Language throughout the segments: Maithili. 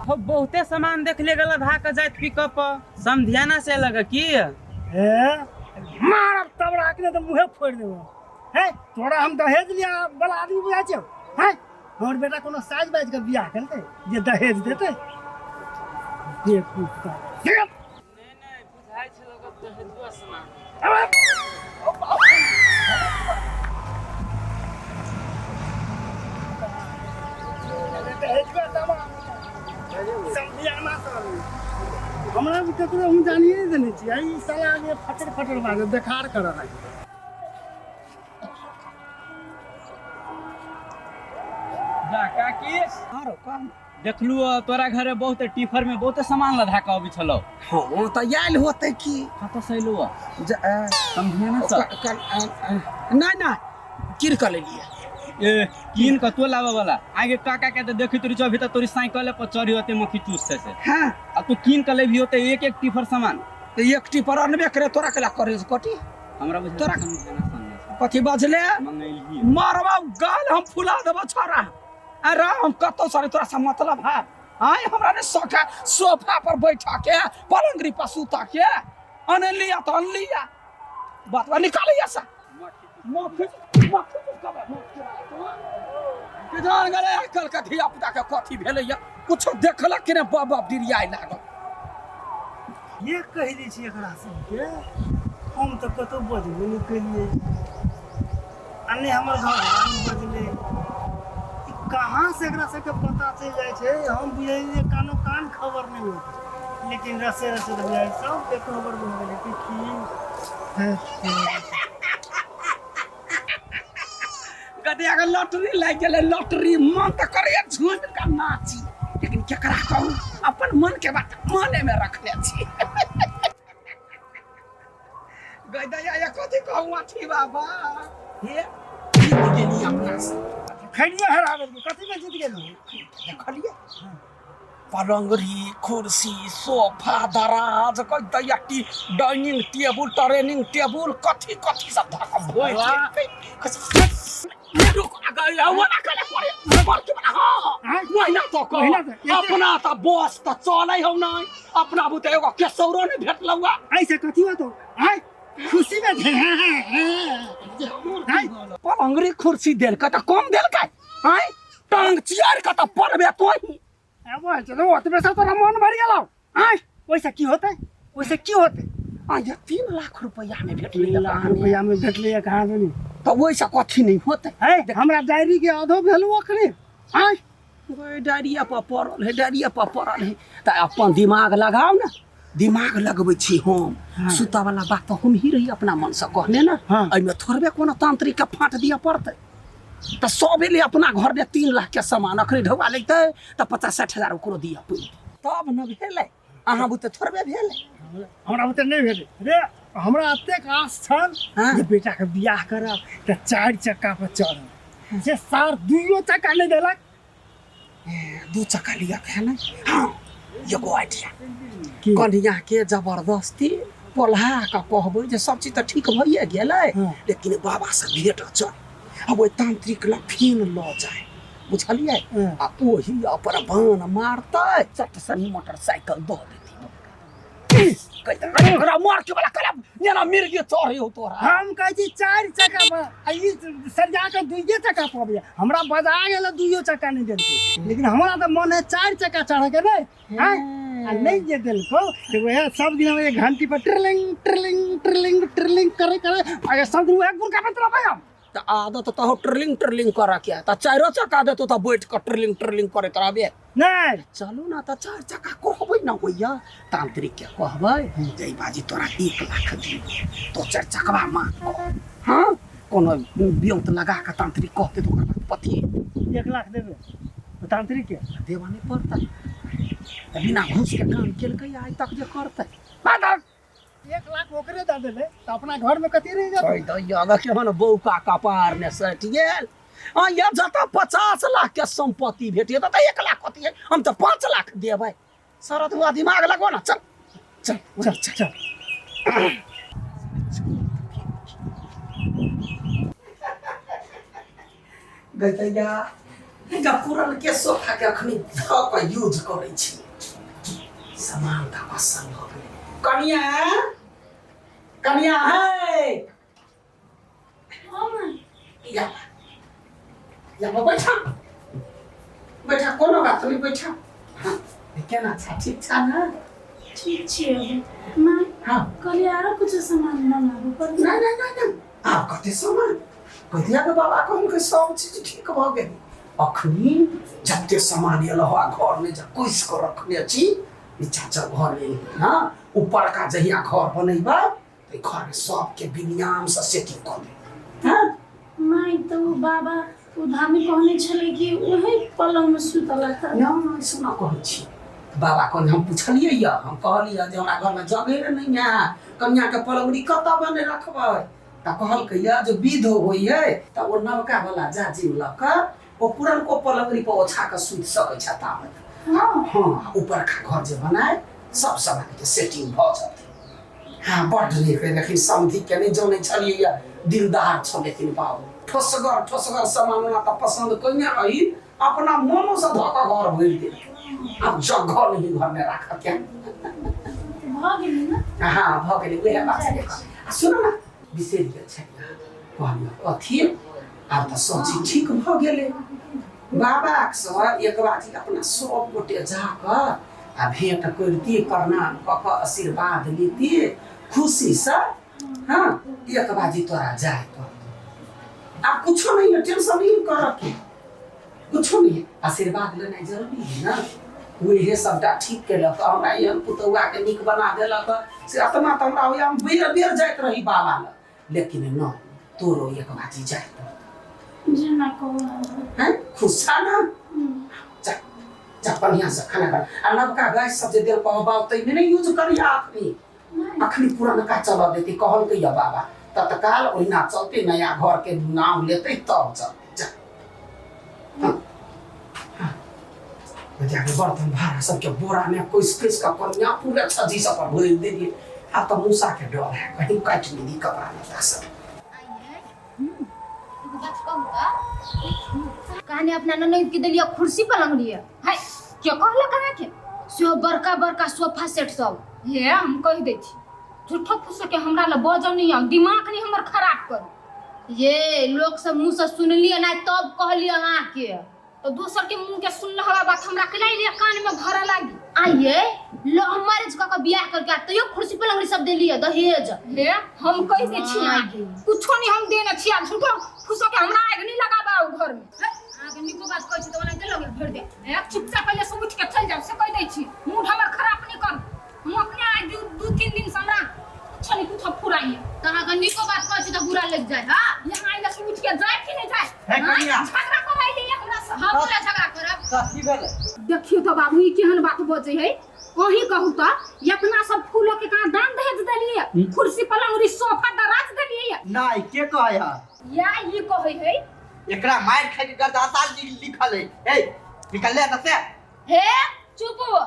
हो बहुते सामान देख ले गला धा के जाइत पिकअप पर समधियाना से लग की। ए मारब तब राख ने तऽ मुँहे फोड़ि देबो। हे तोरा हम दहेज लिया वाला आदमी बुझाइ छियौ? हैं, हमर बेटा कोनो साज बाजि कऽ बियाह केलकै जे दहेज देतै? बेवकूफ का। नहि नहि, बुझाइ छै लगत दहेजुआ सामान। दहेजुआ सामान समधियाना साल हमरा भी ककरो हम जानिए नहि देने छियै। ई साला जे फटर फटर बाजत देखार करऽ लागि। जा काकी। आरो कह। देखलू तोरा घरे बहुत टीफर में बहुत सामान लधा के अबै छलौ। हाँ तऽ आयल होतै की। कतऽ से एलौ? समझिए ना सर। नहि नहि, कीन कऽ लेलियै। ए कीन कऽ तो लाबऽ वाला आगे काका के तऽ देखैत रही अभी तऽ तोरी साइकिल पर चढ़ी होते मक्खी चूसते से। हाँ। आ तू कीन कऽ लेबही होते एक एक टीफर सामान। तऽ एक टीफर अनबे करे, तोरा केला करे कटी? हमरा बुझाइ तोरा समझे ना सामने से। कथी बजले? मंगैलही। मारबा गाल हम फुला देबो छोरा। अरे हम कतौ सरे तोरा से मतलब है? आय हमरा ने शौक है सोफा पर बैठा के पलंगरी पर सुता के। अन लिया तो अन लिया, बात बा निकालिया सा मक्खी मक्खी के जान गेलै। आइ काल्हि के धिया पुता के कथी भेलैया, कुछो देखलक कि नहि बाप बाप डिरियाइ लागल। ये कहि दै छी एकरा सबके, हम तऽ कतहु बजबो नहि केलियै आ नहि हमर घर बजलै। ई कहाँ से एकरा सबके पता चलि जाइ छै? हम बुझै जे कानो कान खबर नहि होतै, लेकिन रसे रसे तऽ बुझाइ सबके खबर भऽ गेलै कि की। गधिया के लॉटरी लागि गेलै, लॉटरी। मन तऽ करैया झूमि कऽ नाची, लेकिन केकरा कहू, अपन मन के बात मने में रखने छी। गदैया ये कथी कहू अथी बाबा, हे जीत गेली अपना से। खैनियो हरा देलकै। कथी में जीत गेली? देखलियै पलंगरी, कुर्सी, सोफा, दराज, दैया T dining table, training table, कथी कथी सब धऽ कऽ भरि देलकै। रुक, आ ओना करे पड़े बड़की बड़ा। हाँ ओहिना तो कह। ओहिना तऽ, एते- अपना तऽ बस तऽ चलै हौ नहि, अपना बुते एगो केसौरो नहि भेटलौ। ऐसे कथी होतो? आय खुशी में थे। पलंगरी कुर्सी देलकै तऽ कम देलकै? आँय टांग चियार कऽ तऽ पड़बे तोही। अब चलो, ओतबे से तोरा मन भरि गेलौ? आय ओइसे की होतै? ओइसे की होतै? आ ये 3 लाख रुपया में भेटलै। 3 लाख रुपया में भेटलै कहाँ से? तऽ ओहिसँ कथी नहि होतै? है हमरा डायरी के आधो भेलू अखने। आय ओहि डायरिया पर पड़ल है, डायरिया पर पड़ल है। तऽ अपन दिमाग लगाउ ने, दिमाग लगबै छी हम। सुतऽ वाला बात तऽ हम ही रही अपना मनसँ कहने ने। एहिमे थोड़बे कोनो तांत्रिक के फाँट दिअ पड़तै। तऽ सब एलै अपना घरमे 3 लाख के सामान अखने ढौआ लेतै तऽ 50-60 हजार ओकरो दिअ पड़तै, तब ने भेलै। अहाँ बुते थोड़बे भेलै। हमरा बुते नहि भेलै रे। हमरा एतेक आस छल जे बेटाके बियाह करब तऽ चारि चक्का पर चढ़ब, से सार दुइयो चक्का नहि देलक। दू चक्का लिअ के है ने? हाँ, एगो आइडिया। की? कनिया के जबरदस्ती पोल्हा कऽ कहबै जे सब चीज तऽ ठीक भइए गेलै, लेकिन बाबा से भेट चल आ ओहि तांत्रिक लग फिन लऽ जाय, बुझलियै? आ ओही अपन बाण मारतै, चट सनी मोटरसाइकिल दऽ देती। कहितै, मार के वाला कला जेना मिर्गी चढ़े हो तोरा। हम कहै छी चारि चक्का पर आ ई सरिया कऽ दुइये चक्का पर अबैया। हमरा बजा गेल, दुइयो चक्का नहि देलकै, लेकिन हमरा तऽ मन है चारि चक्का चढ़े के नहि आँय? आ नहि जे देलकौ तऽ वएह सब दिन हम एक घंटी पर ट्रिलिंग ट्रिलिंग ट्रिलिंग ट्रिलिंग करे करे आ सब दिन वएह गुरका पर रहबै हम। तऽ आदत तऽ हो ट्रिलिंग ट्रिलिंग करऽ के, तऽ चारिो चक्का देतौ तऽ बैठ कऽ ट्रिलिंग ट्रिलिंग करैत रहबे? नहि। चलू ने तऽ चारि चक्का कहबै ने, होइया तांत्रिक के कहबै जे ई बाजी तोरा 1 लाख दिबो तो चारि चकवा मांग कऽ। हाँ, कोनो ब्योंत लगा कऽ तांत्रिक कहतै तऽ ओकर बाद पति 1 लाख देबै तांत्रिक के? देबऽ नहि पड़तै तऽ बिना घूस के काम केलकै आइ तक जे करतै? 1 लाख ओकरे दऽ देबै तऽ अपना घर में कथी रहि जेतै? कहि दैया अगर केहन बौका कपार ने सटि गेल। आ या जतऽ 50 लाख के सम्पत्ति भेटिए ततऽ 1 लाख कथी है? हम तऽ 5 लाख देबै। शरद हुआ दिमाग लगो ना, चल चल चल चल चल। गैया हिनका पुरनके सोफाके अखनी धऽ कऽ यूज करै छी। सामान तऽ असल भऽ गेलै। कनिया, कनिया है, या या बैठा बैठा, कोनो बात नहीं, बैठा। हाँ, केना छा, ठीक छा ना? ठीक छियै माँ। हाँ। कहलियै आरो कुछो सामान मंगाबू पर। नहीं नहीं नहीं नहीं, आब कते सामान कहिया के बाबा कहलकै सब चीज ठीक भऽ गेल। अखनी जते सामान एल हो घर में जे कुस के रखने छी, नीचा चल घर में हाँ, ऊपरका जहिया घर बनेबै तऽ घर में सबके विनियाम से सेटिंग कऽ देबै। हाँ। माय तऽ ओ बाबा ओ धामी कहने छलै कि ओहे पलंग में सुतलक। नहि सुना कहै छी बाबा कहने, हम पुछलियै यऽ, हम कहलियै जे हमरा घरमे जगह नहि है, कनियाके पलंगड़ी कतऽ बने रखबै? तऽ कहलकै यऽ जे विध होइ है तऽ ओ नवका वाला जाजिम लऽ कऽ ओ पुरनको पलंगड़ी पर ओछा कऽ सुति सकै छै ताबत। हाँ। हाँ, ऊपरका घर जे बनाय सब सामानके सेटिंग भऽ जेतै। हाँ, बड्ड नीक है, लेकिन समधि के नहि जनै छलियै यऽ, दिलदार छल, लेकिन बाबू ठोसगर ठोसगर सामान ओना तऽ पसन्द कयने रही, अपना मोनोसँ धऽ कऽ घर भरि देलकै। आब जगह नहि घरमे राखऽ के। भऽ गेलै ने? हाँ, भऽ गेलै, उएह बात छलै। आ सुन ने, बिसरि गेल छलियै, कहलियै अथी आब तऽ सब चीज ठीक भऽ गेलै। बाबाक से एक बाजी अपना सब गोटे जाकऽ आ भेंट करिती, प्रणाम कऽ कऽ आशीर्वाद लेती खुशीसँ। हाँ, एक बाजी तोरा जाय पड़तौ। आब कुछो नहीं है, टेंशन नहीं करऽ के, कुछो नहीं है। आशीर्वाद लेनाइ जरूरी है ना। उहे सबटा ठीक केलक, हमरा एहन पुतौआके नीक बना देलक से एतना तऽ हमरा होइए हम बेर बेर जाइत रही बाबा लग, लेकिन न तोरो एक बाजी जाय पड़तौ। जेना कहू। हैं, खुश छा ना? जा जा, बढ़िया से खाना खा। आ नवका गैस सब जे देलकौ बाबा ताहिमे नहि यूज करिया अखनी। अखनी पुरनका चलऽ देतै कहलकै या बाबा, तत्काल ओहिना चलतै, नया घर के नाम लेतै तब चलतै। जा। हाँ। हाँ। जाके बर्तन भाड़ा सबके बोरा में कुस कुस कऽ कनिया पूरा छज्जी सब पर भरि देलियै। आब तऽ मूसा के डर है कहीं काटि नहि दी कपड़ा लत्ता सब। एगो बात कहू तऽ कहानी अपना ननद के देलियै कुर्सी पलंग लिए है के कहलक अहाँके? सेहो बड़का बड़का सोफा सेट सब। हे हम कहि दै छी, झूठो फूसो के हमरा लग बजऽ नहि आउ, दिमाग नहि हमर खराब करू। ये लोक सब मुँह से सुनलियै ना तब कहलियै अहाँके। तो दोसर के मुंह के सुनल हवा बात हमरा के लिए कान में भरऽ लागी। आइए लव मैरिज कऽ के बियाह करके आ तैयो कुर्सी पलंग सब देलियै दहेज। हे हम कहि दै छी अहाँके, कुछो नहीं हम देने छी, आ झूठो फूसो के हमरा आगि नहीं लगाबा उ घर में। अहाँके नीको बात कहै छी तऽ ओनाहिते लगे भरि दे। हे चुपचाप पहिले से उठ के चल जाओ से कहि दै छी, मूड हमर खराब नहीं कर। हम अपने आइ दू तीन दिन से हमरा कुछो नहीं कुछो फुराइए। तऽ अहाँके नीको बात कहै छी तऽ बुरा लागि जाइ। हाँ, यहाँ आइला से उठ के जाए कि नहीं जाए? हे कनिया। झगड़ा कराइले हमरा से। हम पूरा झगड़ा करब। कथी भेलै? देखियो तो बाबू, ई केहन बात बजै है? अहीं कहू तऽ, ई अपना सब फूलो के कहाँ दान दहेज देलियै? कुर्सी पलंग सोफा दराज देलियै? नहि, के कहै है? या ई कहै है। एकरा मारि खाइ के गर्दासा लिखल है। ए निकल ले एतऽ से। हे चुप हो,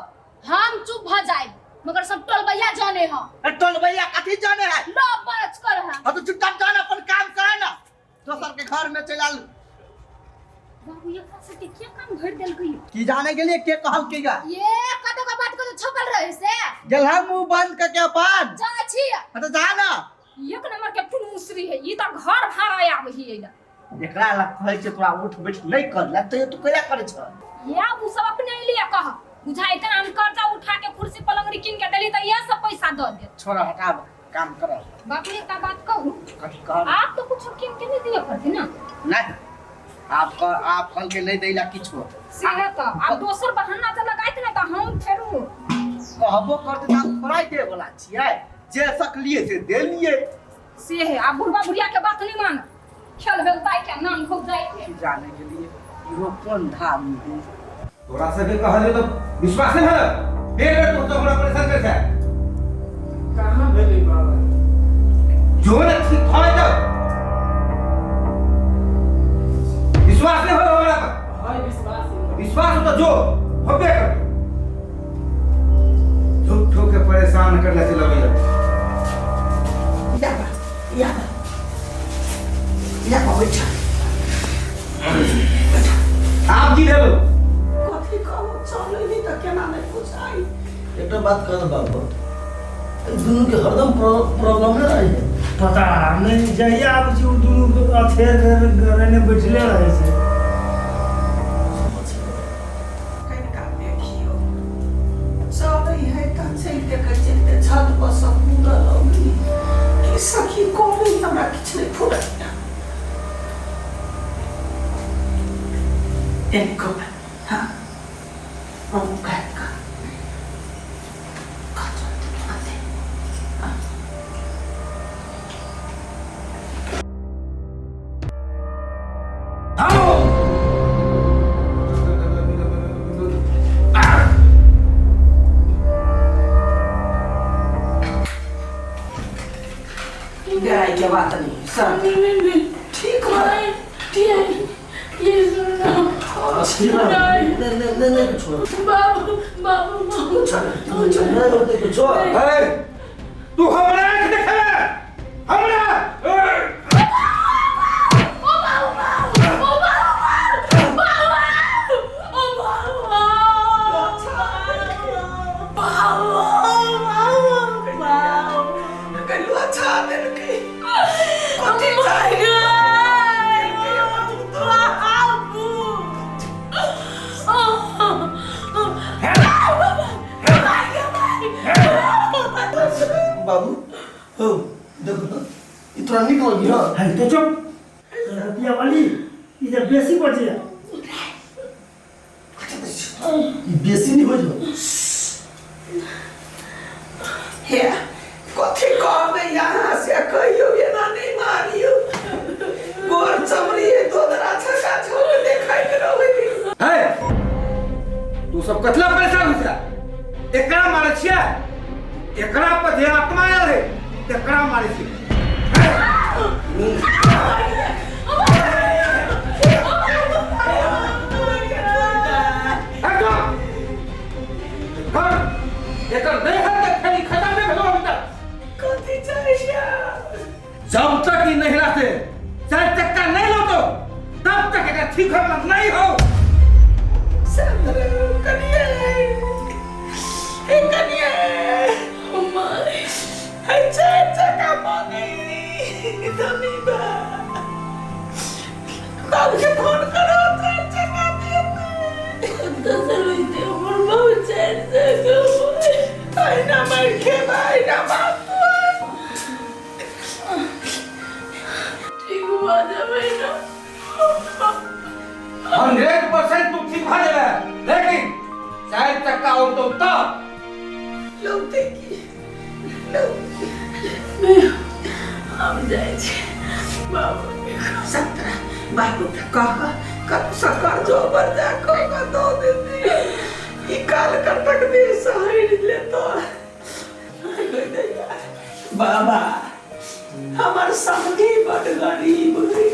हम चुप भ जाए मगर सब टोलबैया जाने ह। ए, टोलबैया कथी जाने है? लो बरच कर है। हाँ तो चुपचाप जान, अपन काम करे ना, दोसर के घर में चल आल। बाबू, एकरा सबके के काम भरि देलकै? की जाने के लिए के कहल के गा? ये कतो का बात को छपल रहे से गेल हम मुंह बंद करके अपन जाने छी। हाँ तो जा ना। एक नंबर के टुनमुसरी है ई, तऽ घर भाड़ा आबै है एला। एकरा लग कहै छै तोरा उठ बैठ नहि कर ले, तैयो तू कैला करै छ? या उ सब अपने एलिए कह बुझाइ तऽ हम कर्जा उठा के कुर्सी पलंगरी कीन के देली तऽ इएह सब पैसा दऽ देत। छोड़, हटाब, काम कर। बाबू, एकटा बात कहू? कथी कह? आप तो कुछ कीन के नहीं दिए पड़ते ना? नहीं, आप कह, आप कल के नहीं दैला किछो। से तऽ आब दोसर बहाना जे लगाइत ने तऽ हम फेरू कहबो करते तऽ हम थोड़ा दे वाला छियै, जे सकलिए से देलिए। से है, आब बुढ़बा बुढ़िया के बात नहीं मान, खेल भेल दाई के नाम हो जाय के। जाने के लिए इहो कोन धाम है? तोरा सबके कहलियो तऽ विश्वास नहि भेल, बेर बेर तू सब हमरा परेशान करै छै। कहाँ भेलै बाबा? जो ने ठीक भऽ जेतौ, विश्वास नहि भेल हमरा पर? है विश्वास। विश्वास हो तऽ जो होबे करतौ। झूठो के परेशान करले से लगैया। या बा, या बा, या बा, बैठा। आब की? की भेलो? कथी कहू, चलै नहि तऽ केना नहि बुझाइ। एकटा बात कह बाबू, एहि दुनूके हरदम प्रॉब्लम नहि रहैए? पता नहि, जहिया आबै छी ओ दुनू अथेर रहने बैठले रहै छै। कनिका देखियौ, चलै है तऽ चलिते के चलिते छत पर सँ कूदऽ लगली। की सखी कहबै, हमरा किछु नहि फुरैया। एने कहबै, हाँ हम काटि कऽ डराई के बात नहीं सर, ठीक है ठीक, प्लीज। नहीं नहीं नहीं नहीं, छोड़। बाबू बाबू बाबू। नहीं होते, छोड़। ए, तू हमरा आँख देखेबे हमरा? ओ बाबू बाबू, ओ बाबू बाबू, ओ बाबू बाबू बाबू बाबू। कलुआ छा देलकै, कथी चाही? बाबू। बाबू हो, देखो तो ई तोरा नीक लगी? हँ। है तो चुप रुपया वाली, ई जे बेसी बजे। ई बेसी नहीं हो जो। हे, कथी कहबै यहाँ से, कहियो एना नहि मारियो, गोर चमड़ी दोदरा छका छोक देखैत रहै। है, तू सब कथला परेशान होइ छा? एकरा मारै छियै? एकरा पर जे आत्मा आयल है तेकरा मारै छियै। है, चुप। एकर एकर नहीं है तक खेली खत्म नहीं भेलो अभी तक। कथी चाहिए? जब तक ई नहिरा से चार चक्का नहीं लौटो तब तक एकर ठीक होना नहीं हो। सर कनिए, हे कनिए, हे चारि चक्का मांगे धनी बा, बाबू के फोन करो, चारि चक्का दियो। हमर बाबू चारि चक्का अहिना मारि खेबा, अहिना बाप। ठीक भऽ जेबै ने? 100% तू ठीक भऽ जेबे, लेकिन चार चक्का औतो तब। लौटे की हम जाइ छी बाबू। सतरा बाबू के कह कतसँ कर्जो पर जा कऽ कऽ दऽ देती, ई काल कटक दे सहरि लेतो। बाबा, हमर समधी बड गरीब है,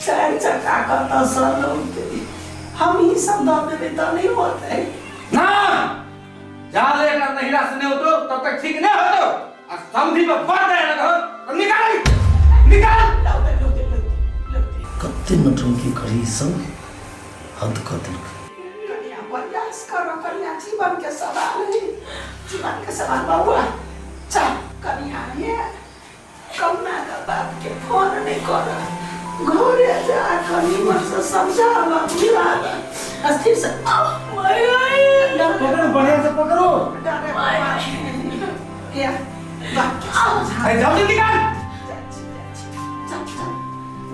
चारि चक्का कतऽसँ लौते? हम ही सब दऽ देबै तऽ नहि होतै ना जा ले, एकरा नहिरा से नहीं होतो तब तक ठीक नहीं होतो आ समझी में बढ़ जाए लगो तो निकाल निकाल। लौते लौते लौते लौते। कते नौटंकी करी सब, हद कऽ देलकै। कनिया, प्रयास करो कनिया, जीवन के सवाल है, जीवन के सवाल। बउआ चल। कनिया हे, कहुना का बाप के फोन नहीं कर, घरे जा कनी मन से समझावा बुझावा अस्थिर से। पकड़ो, बढ़िया से पकड़ो। डरे हे, बाप के समझा। अरे जल्दी निकाल। चल चल,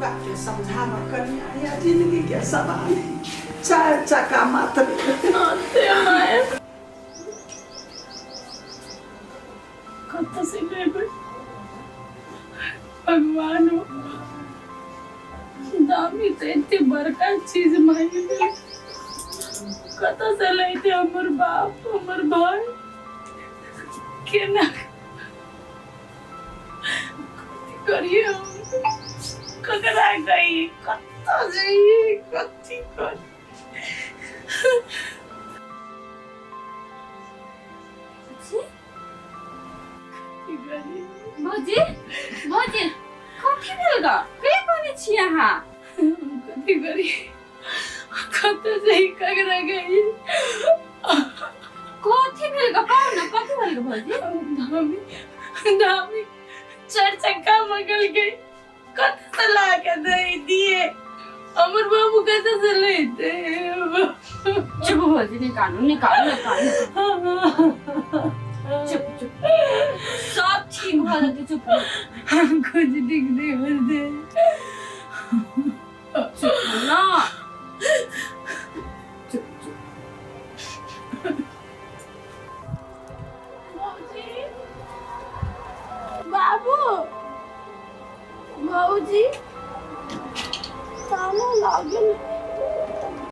बाप के समझावा कनिया, या जिंदगी के सवाल है, चार चक्का मात्र। कतऽ से लेबै भगवान हो? दामी तऽ एते बड़का चीज मांगि लेल, कतऽ से लैते हमर बाप, हमर भाई? केना कथी करिए हम? ककरा कही? कतऽ जइए? कथी करी? कथी करी? भौजी, भौजी, कथी भेल ग? के कोने छी अहाँ? हम कथी करी? कतऽ से ई ककरा गई कथी भेल ग कहू ना कथी भेल ग भौजी धामी धामी चार चक्का मगल गई कतऽ से ला के दे दिए हमर बाबू कतऽ से लेते चुप भौजी निकालू निकालू निकालू चुप चुप सब ठीक भऽ जेतै चुप कुछ दिख नहीं बोलते चुप ना चुप चुप